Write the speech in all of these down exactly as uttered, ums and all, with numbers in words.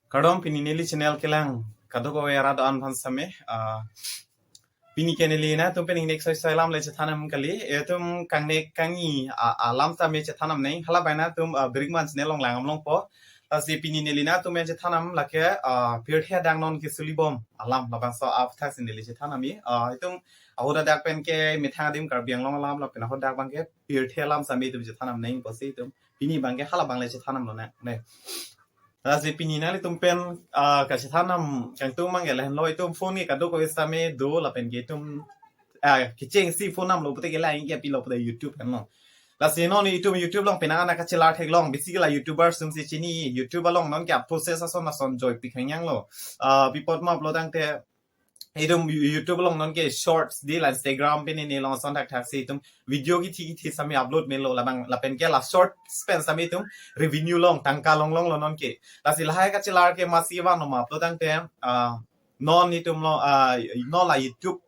Kardom, pini neli channel kelang kadokave rat do-an aphan sitame. Ah, pini ke neli nangtum pen ingnek soi soi alam le chethan nam kali. Itum kangnek kangni a- alam tame chethan nam neng. Hala bai nangtum, ah, birikman channel along lang-am longpo. Lasi pini neli nangtum pen chethan nam lake, ah, pirthe adang non kesulibom alam, labangso aphuthak si neli chethan nam i. Ah, itum ahut adak pen ke methang adim Karbi Anglong alam lapen ahut adak abang ke pirthe alam sitame itum chethan nam neng pusi itum pini abang ke hala abang le chethan nam lonang ne. Lasi pini nanglitum pen, ah, kachethan nam kangtung abang ke lahenlo, itum phone ke kadokave sitame do lapen ke itum, ah, kechengsi phone namlo pute ke lain ke pilo pute YouTube henlo. Lasi non itum YouTube along penang an kachelar theklong, bisi ke la YouTuber atum si chini, YouTube along non ke a-process ason ason joipik hangyang lo. Ah, pi apot ma pulo tangte itum YouTube along non ke shorts di la Instagram pen ne along ason thakthak si itum video kithi kithi sitame upload melo, labang lapen ke la shorts pen sitame itum revenue long, tangka long longlo non ke. Lasi lahai kachelar ke masi vang no ma pulo tangte, ah, non itum lo, ah, non la YouTube,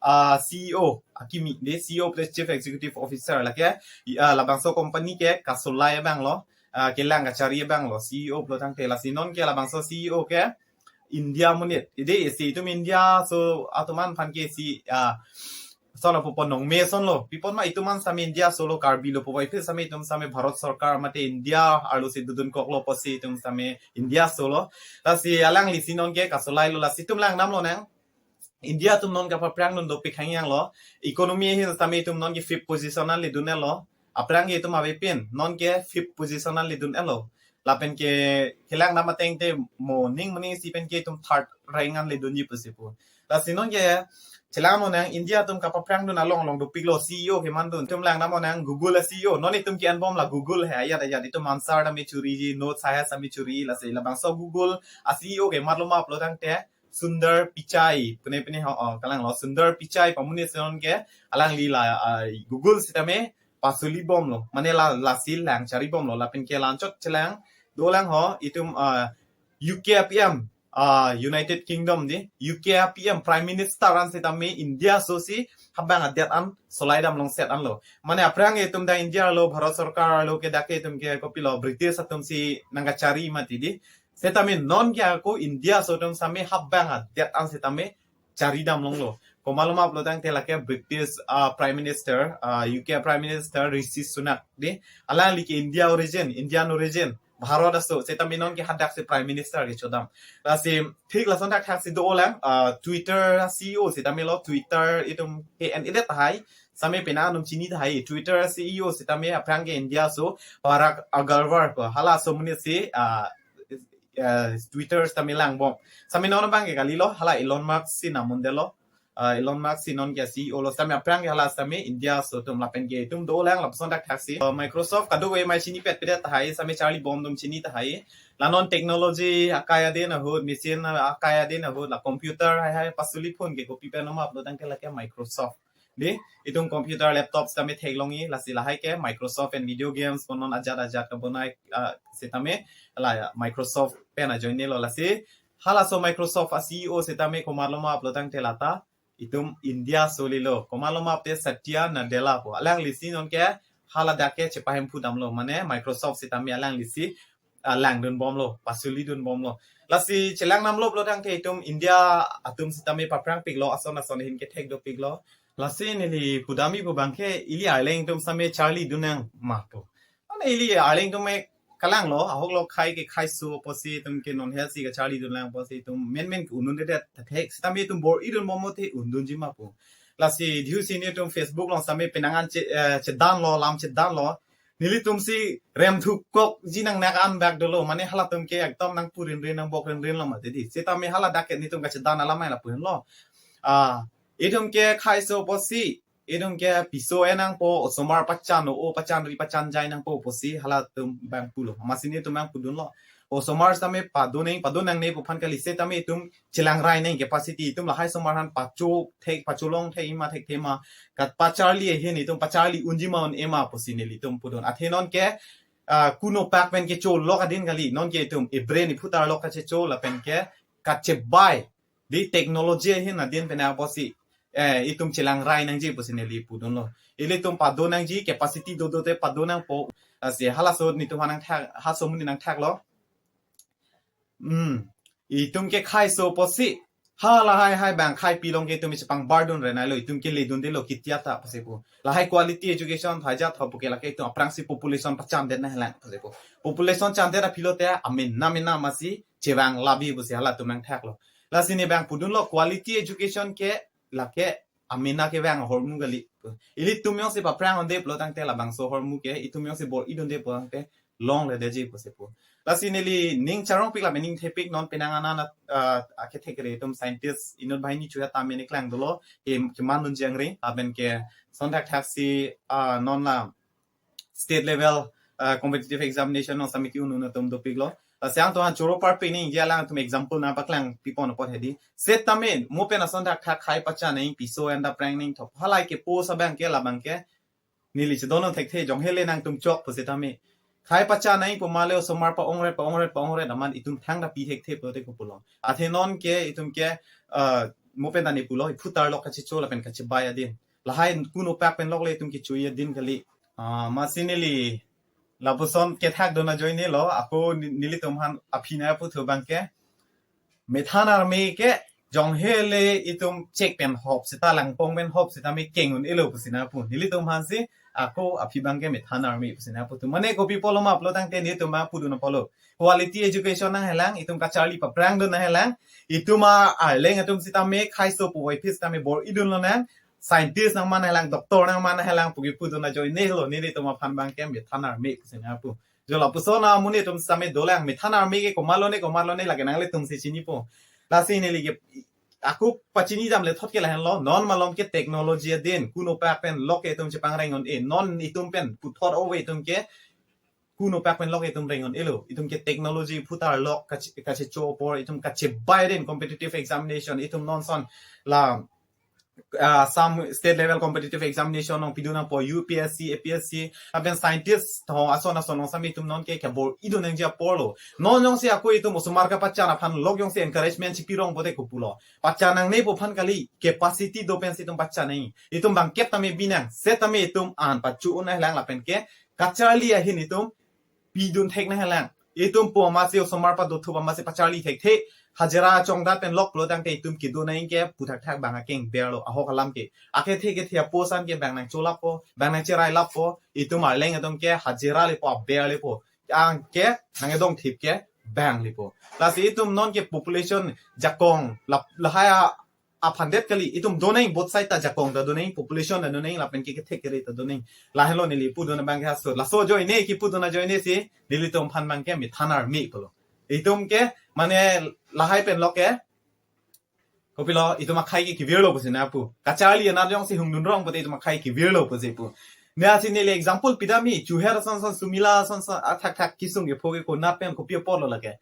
ah, C E O akimi de, C E O plus Chief Executive Officer lake, ah, labangso company ke kasolai abang lo, ah, kelang kachari abang lo, C E O pulo tangte. Lasi non ke labangso C E O ke India amonit. Ide isi itum India aso atum an aphan ke isi, ah, ason lo pupo, nongme ason lo. Pi apot ma itum an sitame India aso lo, Karbi lo pupo, ipi sitame itum sitame Bharat Sorkar mate India arlo si dodun koklo pusi itum sitame India aso lo. Lasi alangli si non ke kasolai lo, lasi itum lang nam lonang. India atum non kapaphrang dun dopik hangyang lo. Economy ahin sitame itum non ke fifth position an ledun lo. Aphrang ke itum avepin non ke fifth position an ledun lo. Lapen ke kelang nam ateng te moning moning si pen ke itum third rank an ledunji pusi pu. Lasi non ke chelang lonang, India atum kapaphrang dun along along dopik lo, C E O keman dun. Itum lang nam lonang Google a-C E O. Non itum ke-enbom la Google he, ajat ajat itum answer tame choriji, notes hai sitame chori, lasi labangso Google a-C E O ke matlo ma pulo tangte Sundar Pichai, pune pune ho, oh, kalang lo, Sundar Pichai pu amonit si non ke alangli la, ah, Google sitame pasulibom lo, mane la, lasi lang charibom lo, lapen ke la anchot chelang dolang ho, itum, ah, U K P M, ah, United Kingdom di, U K P M Prime Minister an sitame India aso si habang adet an solai dam longset an lo. Mane aphrang itum dak India lo, Bharat Sorkar lo ke dak itum ke kopilo, British atum si nangkachari mati di. Sitame non ke ako India aso atum sitame habang adet an sitame chari dam longlo. Komatlo ma pulo tangte lake British, ah, Prime Minister, ah, U K Prime Minister Rishi Sunak di. Alangli ke India origin, Indian origin, Bharat aso, sitame non ke hadak si Prime Minister kechodam. Lasi thik lason thakthak si dolang, ah, Twitter C E O sitame lo, Twitter itum ke en-edet tahai, sitame penang an itum chini tahai, Twitter C E O sitame aphrang ke India aso, Parag Agrawal pu, halaso amonit si, ah, ah, Twitter sitame langbom. Sitame non abang ke kali lo, hala Elon Musk si nam un-edetlo. Ah, Elon Musk si non ke C E O lo, sitame aphrang ke hala sitame India aso atum, lapen ke itum dolang lapuson thakthak si. Ah, Microsoft kadokave mai chinipet pedet tahai, sitame charlibom atum chini tahai. La non technology akai adin ahut, machine akai adin ahut, la computer hai hai pasuli phone ke kopi pen ma pulo tangte lake Microsoft. Di, itum computer, laptop sitame theklongji, lasi lahai ke Microsoft and video games pu non ajat ajat kabonai, ah, sitame la Microsoft pen ajoine lo, lasi halaso Microsoft a-C E O sitame komatlo ma pulo tangte lata itum India aso lilo, komatlo ma pute Satya Nadella pu. Alangli si non ke hala dak ke chepahemphu damlo, mane Microsoft sitame alangli si, ah, langdunbomlo, pasulidunbomlo. Lasi chelang namlo pulo tangte itum India atum sitame paphrangpiklo, ason ason ahin kethek dopiklo. Lasi neli pudamji pu abang ke ili arleng atum sitame charlidun nang ma pu. Mane ili arleng atum ke kalang lo, ahok lo khai ke khaiso pusi itum ke non health si kacharlidun lang pusi itum menmen ke un-undedet thek, sitame itum bor-idunbom mate undunji ma pu. Lasi dihusi netum Facebook along sitame penang an che, eh, chedanlo, lam chedanlo. Nelitum si rem thukokji nang nak an bak dolo, mane halatum ke ekdom nangpu rinrin, nangbok rinrin lo mati di. Sitame hala dak ke netum kachedan alam mai lapu henlo. Ah, itum ke khaiso pusi, itum ke piso e nangpo, osomar pachan o, o pachan ri pachan jai nangpo pusi halatum abang pulo. Amatsi netum abang pudunlo. Osomar sitame padun nang, padun nangne pu aphan kali, sitame itum chelangrai nang capacity, itum lahai osomar aphan pacho thek, pacholong thek-i ma thekthe ma, kat pacharli ahin itum pacharli unji ma un-e ma pusi nelitum pudun. Athe non ke, ah, kuno pak pen kecho lok adin kali, non ke itum e-brain iphutar lok kachecho lapen ke kachebai di technology ahin adin pen apotsi, eh, itum chelangrai nangji pusi neli pudunlo. Ilitum padun nangji, capacity dodo te padun nangpo. Lasi halaso netum aphan nangthak, halaso amonit nangthaklo. Hmm. Itum ke khaiso pusi. Ha lahai hai bang khai pilong ke itum chepang bardun renai lo, itum ke ledunde lo kitia ta pusi pu. Lahai quality education thaja tha pu ke lake itum aphrangsi population pachandet nanglang pusi pu. Population chandet aphi lote amena mena masi chevang labi pusi halatum nangthak lo. Lasi ne bang pudun lo quality education ke lake amena kevang ahormu kali. Ilitum jongsi paphrang unde pulo tangte labangso ahormu ke itum jongsi bor-idunde pulo tangte longledetji pusi pu. Lasi neli ning charongpik lapen ning thepik non penang anan, ah, akethek kere itum scientist inut banghini chuya tame ne klang dolo ke keman nun jangri aben ke sonthak thaksi, ah, non la state level, ah, competitive examination non sami ki-un un atum dopik lo. Lasi angtumphan choro parpik ningje, alangtum example nangpaklang pipon apot hedi. Setame mo pen asonthak thak khai pachan nangji piso enda phrang nangji thop. Halahai ke post abang ke labang ke neli chedon thekthe, jong hele nangtum chok pu setame. Khai pachan nangji pu male osomar pa-ongret pa-ongret pa-ongret aman itum thangta pi thekthe pulote kopulo. Athe non ke itum ke, ah, mo pen ta ne pulo, iphu tarlok kachecho lapen kachebai adin. Lahai kuno pak pen lok le itum kecho-i adin kali. Ah, masi neli lapuson kethak dun ajoine lo, ako ni-, nelitum aphan aphi nangputhu abang ke. Methan arme ke jong hele itum chek pen hop seta langpong pen hop setame keng un-elo pusi nangpu. Nelitum aphansi ako aphi abang ke methan arme pusi nangputhu. Mane kopi pulo ma pulo tangte nelitum ma pudun apotlo. Quality education nanghelang, itum kacharli paphrang dun nanghelang, itum arleng atum setame khaiso puvoiphit setame bor-idun lonang, scientist nangman nanghelang, doctor nangman nanghelang pu kipudun ajoine lo, nelitum aphan abang ke methan arme pusi nangpu. Jo lapuson amonit atum setame dolang, methan arme ke komatlo ne, komatlo ne lake nanglitum si chinipo. Lasi neli ke ako pachini jam le thot ke lahenlo, non malom ke technology adin, kuno pak pen lok ke itum chepang reng un-e, non itum pen puthot ove itum ke, kuno pak pen lok itum reng un-elo, itum ke technology iphu tarlok kache-, kachecho apor, itum kachebai adin competitive examination, itum non son la, ah, some state level competitive examination nangpidun nangpo U P S C, A P S C, lapen scientist tho ason ason nang sami itum non ke kebor-idun nangji apor lo. Non jongsi ako itum osomar kapachan aphan lok jongsi encouragement chipirong pote kopulo. Pachan nangne pu aphan kali, capacity do pensi itum pachan nangji. Itum bangkep tame binang, setame itum an pachu un nanghelang lapen ke kacharli ahin itum pidun thek nanghelang. Itum pu amatsi osomar pa dothup amatsi pacharli thekthe. Hajira chongdat pen lok pulo tangte itum kedo nangji ke puthak thak bang akeng berlo ahok alam ke. Akethe kethe apost an ke bang nangcholappo, bang nangcherai lappo, itum arleng atum ke hajira lepo, aber lepo. Anke nang edong thip ke bang lepo. Lasi itum non ke population jakong lap-, lahai a aphandet kali, itum do nangji, both side ta jakong ta do nangji, population ta do nangji, lapen ke kethek kere ta do nangji. Lahelo neli pudun abang ke asur. Laso ajoine kipudun ajoine si nelitum aphan abang ke methan arme pulo. Itum ke mane lahai pen lok ke kopilo, itum akhai ke kevirlo pusi nangpu. Kacharli anat jongsi hungdun rong pote itum akhai kevirlo pusi pu. Ne asi neli example pidam-i, chuher ason son, sumila ason son, athak thak kisung kepho ke konat pen kopi apotlo lake.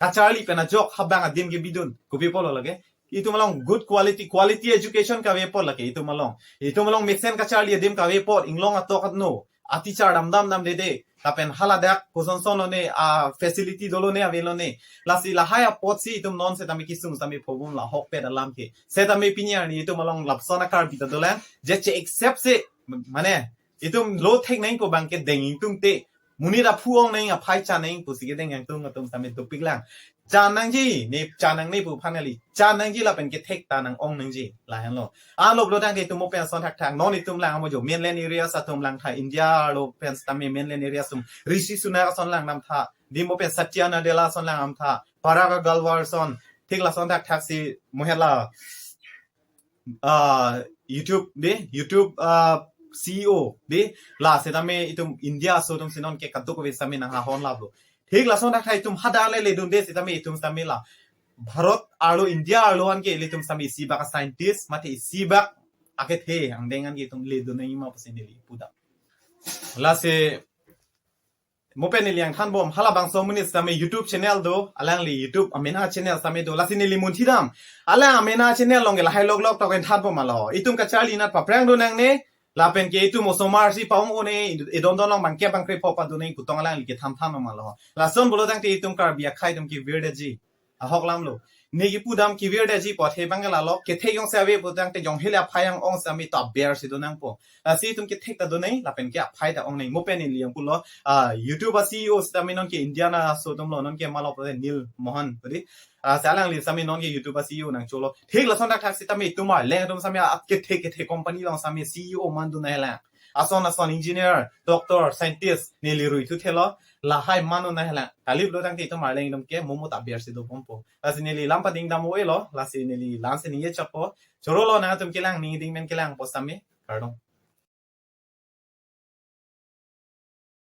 Kacharli pen ajok habang adim ke bidun. Kopi apotlo lake. Itum along good quality, quality education kave apot lake itum along. Itum along mesen kacharli adim kave apot, inglong atok atno, ateacher dam dam damdede. Lapen haladak koson son lone, a facility dolo ne, avelo ne. Lasi lahai apotsi itum non setame kisung setame phobom la ahokpet alam ke. Setame pini arni itum along lapuson a-Karbi ta dolang. Je che accept se, mane, itum lo thek nangpo abang ke deng ingtungte. Monit aphu ong nangji, aphai chan nangji pusi kedeng ingtung atum setame dopiklang. Chan nangji, ne chan nangne pu aphan kali. Chan nangji lapen kethek ta nang-ong nangji. Lahenlo. Anlo pulo tangte itum mo pen asonthak thak. Non itum lang amo jo mainland areas atum langtha. India arlo pen setame mainland areas atum. Rishi Sunak ason langdamtha. Di mo pen Satya Nadella ason langdamtha. Parag Agrawal ason. Thik la asonthak thaksi mo hela, ah, YouTube de, YouTube, ah, C E O de, la setame itum India aso atumsi non ke kadokave setame nanghahon laplo. Thik la asonthak thak itum hadak le ledunde setame itum setame la Bharat arlo, India arlo an ke ilitum setame isibak a-scientist, mate isibak akethe angdeng an ke itum ledun nangji ma pusi neli pudam. Lasi mo pen neli nangthanbom, halabangso amonit setame YouTube channel do, alangli YouTube amena channel setame do, lasi neli munthidam. Alang amena channel along ke lahai lok lok tok nangthanbom alo. Itum kacharli anat paphrang dun nangne, lapen ke itum osomar si pa-ong un-e, edon don along bangkep bangkre pho padun nangji pu tong alangli kethan thanbom alo. Lason pulo tangte itum Karbi akhai atum kevirdetji. Ahok alamlo. Ne kipudam kevirdetji pu athe abang ke lalo, kethek jongsi ave putangte jong hele aphai ang-ong sami to aber si do nangpo. Lasi itum kethek ta do nai, lapen ke aphai ta ong nai. Mo pen neli yang pulo, ah, YouTube a-C E O sitame non ke India na so atum lo, non ke malop Neil Mohan, pudi. Ah, si alangli sami non ke YouTube a-C E O nangcholo. Thik lason thakthak sitame itum arleng atum sami a kethek kethek company along sami C E O man dun nanghelang. Ason ason engineer, doctor, scientist, neli rui thuthelo, lahai man dun nanghelang. Kaliplo tangte itum arleng atum ke mo mo ta aber si dobompo. Lasi neli lam pading dam-o-elo, lasi neli lam si ningje chotpo. Chorolo nangtum kelang, ning ding men kelangpo sami. Kardom.